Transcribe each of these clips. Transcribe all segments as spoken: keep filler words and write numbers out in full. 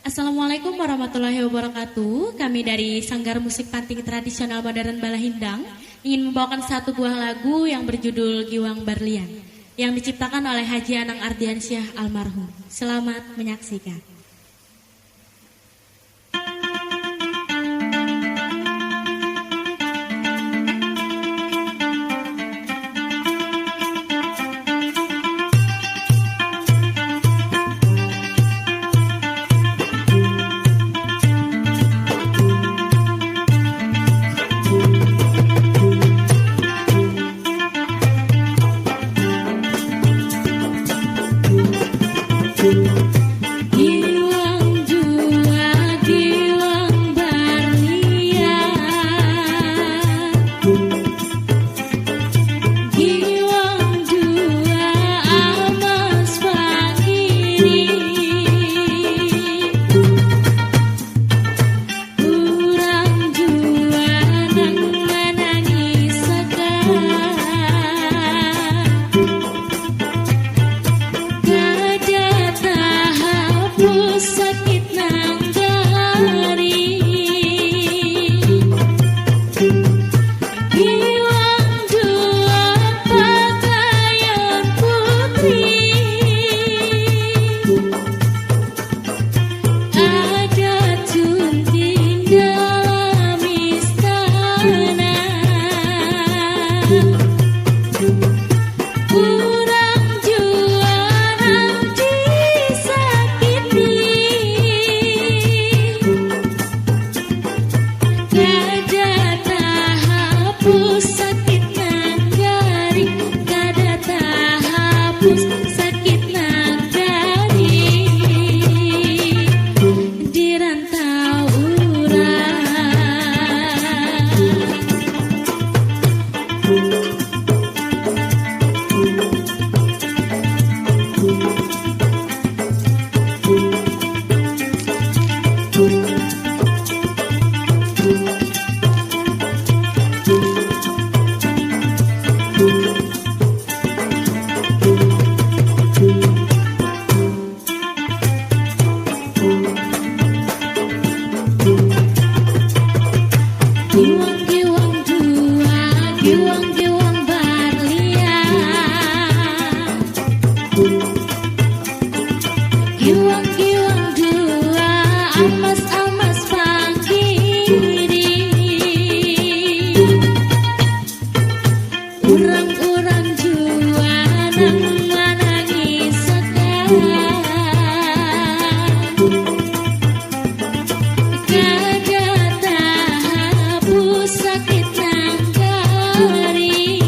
Assalamualaikum warahmatullahi wabarakatuh. Kami dari Sanggar Musik Panting Tradisional Modern Balahindang ingin membawakan satu buah lagu yang berjudul Giwang Barlian, yang diciptakan oleh Haji Anang Ardiansyah almarhum. Selamat menyaksikan. Giwang jua, giwang barlian. Giwang jua amas pangiri. Urang jua nang manangisakan. Kada tahapus sakit nang garing. Hilang jua pakaian putri. Ada cunting dalam istana. Urang jua nang disakiti. Kada tahapus sakit nang garing, kada tahapus sakit nang garing di rantau urang. Giwang-giwang jua, giwang-giwang barlian. Giwang-giwang jua, amas-amas pangkiri. Urang-urang jua nang manangisakan. Kada tahapus sakit nang garing.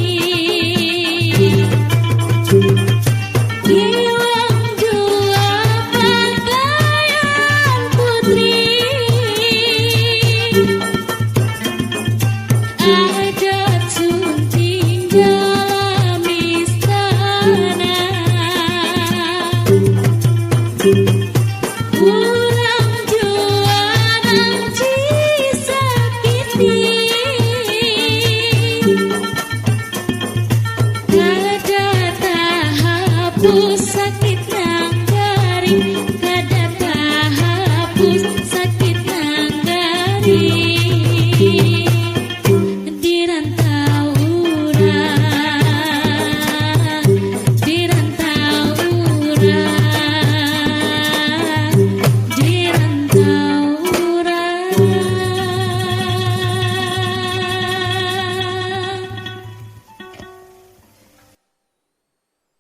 Hilang jua pakaian putri.